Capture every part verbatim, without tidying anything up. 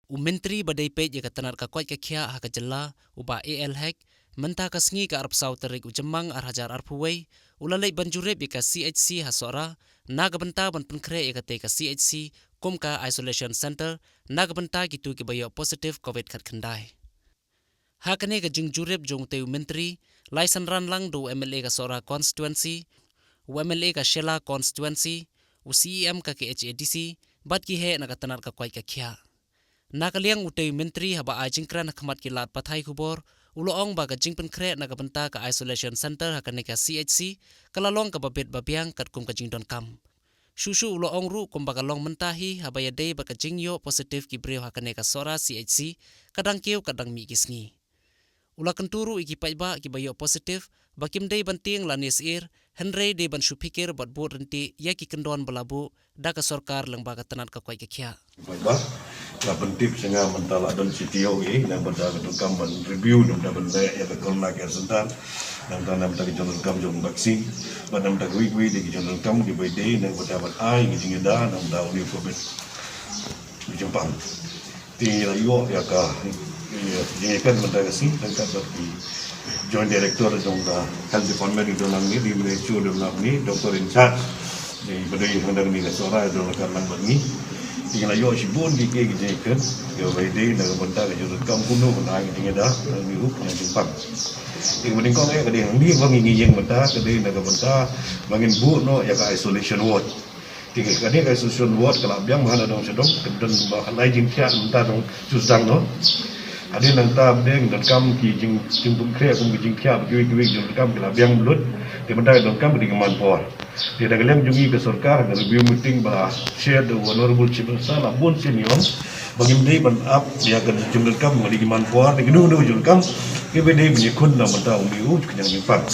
U Myntri ba dei peit ïa ka tnat ka koit ka khiah ha ka jylla, u Bah A L Hek, mynta ka sngi ka arphew saw tarik u Jymmang ar hajar arphew wei, u la leit ban jurip ïa ka C H C ha Sohra, na ka bynta ban pynkhreh ïa katei ka C H C kum ka isolation center, na ka bynta kito kiba ïoh positive covid khatkhyndai. Ha kane ka jingjurip jong utei u Myntri, lai synran lang da u M L A ka Sohra constituency, u M L A ka Shella constituency, u C E M ka K H A D C, bad ki heh na ka tnat ka koit ka khiah. Na ka liang utei u Myntri haba ai jingkren ha khmat ki lad pathai khubor, u la ong ba ka jingpynkhreh na ka bynta ka isolation center ha kane ka C H C, ka la long kaba bit ba biang katkum ka jingdonkam. Shuh shuh u la ong ruh kumba ka long mynta hi haba ïadei bad ka jingïoh positive ki briew ha kane ka Sohra C H C, ka dang kiew ka dang mih ki sngi. U la kyntu ruh ïa ki paidbah kiba ïoh positive, ba kim dei ban tieng lane syier, hynrei dei ban shu phikir bad bud ryntih ïa ki kyndon ba la buh da ka sorkar lyngba ka tnat ka koit ka khiah. Paidbah, la pyntip sha nga mynta la don shi taïew hi, na bynta ka donkam ban review, na bynta ban leh ïa ka corona care center, na bynta, na bynta ka jingdonkam jong vaccine, bad na bynta kiwei kiwei de ki jingdonkam kiba ïadei, na bynta ban ai ki jingïada, na bynta u New Covid. Jingpang. Te la ïoh ïa ka, ïa, ïa ka mynta ka sngi, ryngkat bad ki Joint Director jong ka Health Department ki don hangne, dei mynne u don hangne, Doctor in charge. Dei ba dei hangne ka Sohra don ryngkat lang bad ngi. Te la ïoh shibun ki, ki, ki jingkren, ïa ba dei na ka bynta ka jingdonkam kumno ban ai ka jingïada, na ngi ruh ka jingpang. Te ba nyngkong eh ka dei hangne ba ngi ïeng mynta, ka dei na ka bynta ba ngin buh noh ïa ka isolation ward. Te ka dei ka isolation ward ka la biang bha na dong sha dong, ka don ba lai jingthiah mynta dong shu sdang noh. Hadien nangta ba dei donkam ki jing, jingpynkhreh kum ki jingthiah ba kiwei kiwei jingdonkam ki la biang lut. Te mynta ka donkam ka dei ka manpower. Te da ka liang jong ngi ka sorkar, ka review meeting ba la share da u Honorable Chief Minister la bun sien ïa ong ba ngim dei ban ap ïa ka jingdonkam ka dei ka manpower, te kano kano ka jingdonkam kiba dei ban ïakhun na mynta u dei u ka jingpang.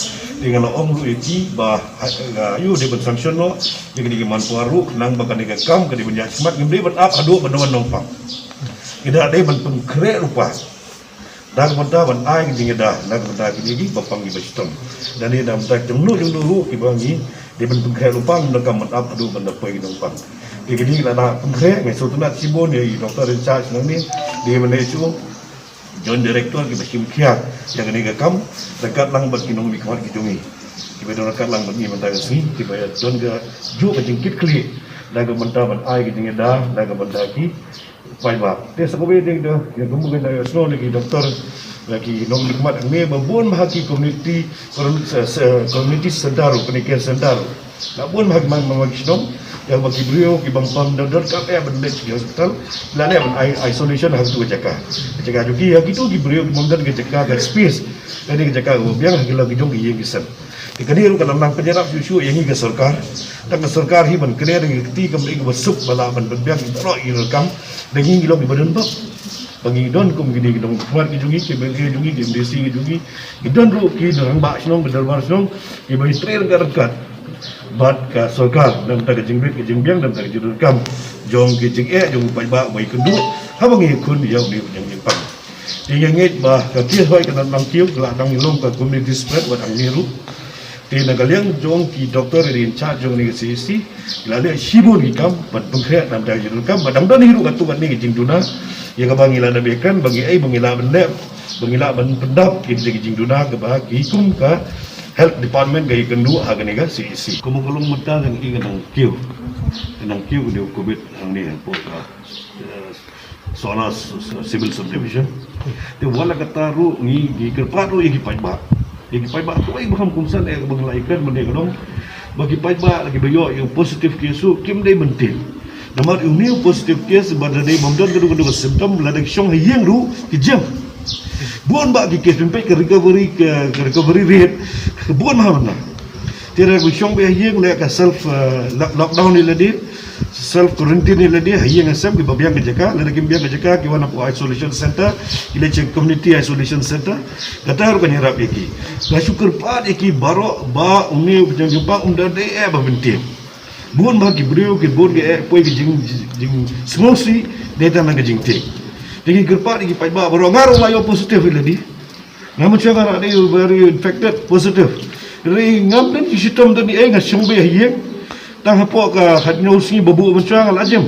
Te nga la ong ruh ïa ki ba ha, ha, ïoh dei ban sanction noh ïa kane ka manpower ruh, khnang ba kane ka kam ka dei ban ïaid khmat, ngim dei ban ap haduh ban don nongpang. Ki da dei ban pynkhreh lypa. Da ka bynta ban ai ka jingïada na ka bynta kine kiba pang kiba shitom. Da ne na bynta jong no jong no ruh kiba ngi dei ban pynkhreh lypa, ngim donkam ban ap haduh ban da poi ki nongpang. Te kine ki la da pynkhreh, nga sngewtynnat shibun ïa i doctor in charge nangne, dei ban ïa shu Joint Director kiba shim khia ïa kane ka kam, ryngkat lang bad ki nongmihkhmat ki jong ngi kiba don ryngkat lang bad ngi mynta ka sngi, kiba ïa don ka juh ka jingkitkhlieh na ka bynta ban ai ka jingïada na ka bynta ki paidbah. Te sa kawei de, de, ïa kumba ngi da ïohsngew na ki doctor, na ki nongmihkhmat hangne ba bun bha ki community, community center ruh, kane care center ruh. La bun bha ki man, man, man ki shnong, ïa ba ki briew kiba ym pang don, donkam eh ban leit sha ki hospital, la leh ban i-, isolation ha katu ka jaka. Ka jaka jong ki, ha kitu ki briew kiba ym don ka jaka ka space, kane ka jaka kaba biang ha ki la ki jong ki ïing ki sem. Te kane ruh ka la nang pynïarap shuh shuh ïa ngi ka sorkar. Tang ka sorkar hi ban kren da ki kti kam dei kaba suk ba lah ban pynbiang ki baroh ki rukom. Da ngi ngi long kiba don bok. Ba ngi don kum kine ki nongmihkhmat ki jong ngi, ki M L A jong ngi, ki M D C ki jong ngi. Ki don ruh ki rangbah shnong, ki dorbar shnong, kiba ïatrei ryngkat ryngkat bad ka sorkar, na bynta ka jingbit ka jingbiang, na bynta ka jingdonkam jong ki jingeh jong u paidbah ba ïakynduh haba ngi ïakhun ïa une u jingpang. Te ngi ngeit ba ka case hoi ka dang nang kiew, ka la dang long ka community spread wat hangne ruh. Te na ka liang jong ki doctor in charge jong kane ka C H C, ki la leh shibun ki kam ban pynkhreh na bynta ka jingdonkam, ba dang don hi ruh katto katne ka jingduna ïa kaba ngi la dep ïakren, ba ngi ei, ba ngi lah ban leh, ba ngi lah ban pyndap ki, ki jingduna kaba ki kum ka health department ka ïakynduh ha kane ka C H C. Kumba ka long mynta ka ngi ka nang kiew, ka nang kiew kane ka covid hangne hapoh ka, eh, Sohra s-, s-, Civil Subdivision. Te wat la katta ruh ngi, ngi kyrpad ruh ïa ki paidbah. Ïa ki paidbah kawei ba kham kongsan eh ba ngi la ïakren mynne ka dong. Ba ki paidbah la kiba ïoh ïa u positive case ruh kim dei ban tieng. Namar une u positive case ba da dei bym don kano kano ka symptom, lada ki shong ha ïing ruh ki jem. Bun bah ki case, phin peit ka recovery, ka, ka recovery rate bun bah mynta. Te lada ki shong beit ha ïing, leh ka self, eh, lock-, lockdown ïa lade, self quarantine ïa lade ha ïing ha sem, kiba biang ka jaka, lada kim biang ka jaka ki wan hapoh isolation center, ki leit sha community isolation center. Kata ruh kan ïarap ïa ki. Nga shu kyrpad ïa ki baroh ba une u jingpang um da dei eh ba ban tieng. Bun bah ki briew ki bun ki eh poi ki jing, jingsngewsih dei tang na ka jingtieng. Te ngi kyrpad ïa ki paidbah baroh, nga ruh nga ïoh positive ïa lade. Nga mynshuwa nga la dei very infected, positive. Hynrei ngam don ki shitom, don ei, nga shong beit ha ïing. Tang hapoh ka khatñiew sngi ba buh mynshuwa nga la jem.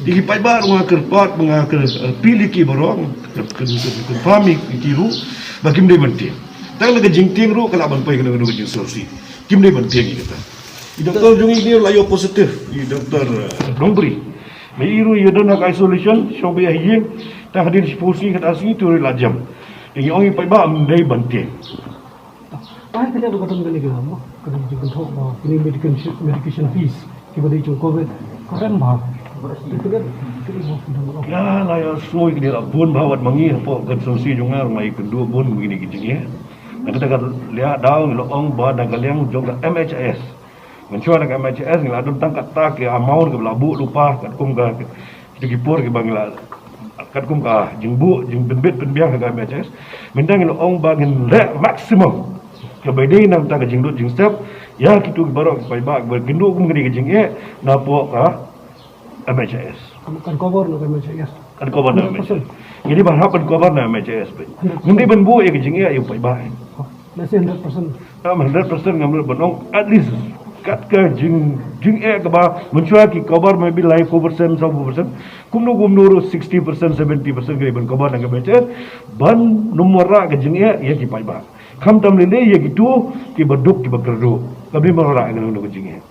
Ïa ki paidbah ruh nga kyrpad, nga kyrpad ïa ki baroh, kyrpad ïa ki ruh ba kim dei ban tieng. Tang la ka jingtieng ruh ka lah ban poi kano kano ka jingsngewsih. Kim dei ban tieng ïa kata. I doktor jong ngi la ïoh positive, i doktor Nongbri. Ba i ruh i don ha ka isolation, shong beit ha ïing, tang hadien shiphew sngi khatar sngi to ruh i la jem. Te ngi ong ïa i paidbah ym dei ban tieng. Ai, kane ba ka don kane ka mo, ka don jingkynthoh ba kine medication, medication fees kiba dei jong covid ka rem bha. Kane, kane mo, kane mo. Ïa, la ïa sngewthuh kine la bun bha wat ma ngi hapoh constituency jong nga, ma ngi kynduh bun kine ki jingeh. Na kata ka liang daw ngi la ong ba na ka liang jong ka M H S. Mynshuwa na ka M H S ngi la don tang kata ka amount kaba la buh lypa katkum ka, kita ki por kiba ngi la, katkum ka jingbuh, jingpynbit pynbiang ha ka M H S. Mynta ngi la ong ba ngin leh maximum kaba dei na ka bynta ka jinglut jingstep ïa kito ki baroh ki paidbah kiba kynduh kum kane ka jingeh napoh ka M H S. Kan cover na ka M H S. Kan cover na M H S. Ngi dei ban hap ban cover na M H S. Ngim dei ban buh ïa ka jingeh ïa u paidbah. Let's say hundred percent. Am, hundred percent ngam lah ban ong, at least kat ka jing, jingeh kaba mynshuwa ki cover maybe laiphew percent, sawphew percent. Kumno kumno ruh sixty percent, seventy percent ka dei ban cover na ka M H S. Ban ym wanrah ka jingeh ïa ki paidbah. Khamtam lei lei ïa kito kiba duk kiba kyrduh. Kam dei ban wanrah ïa kano kano ka jingeh.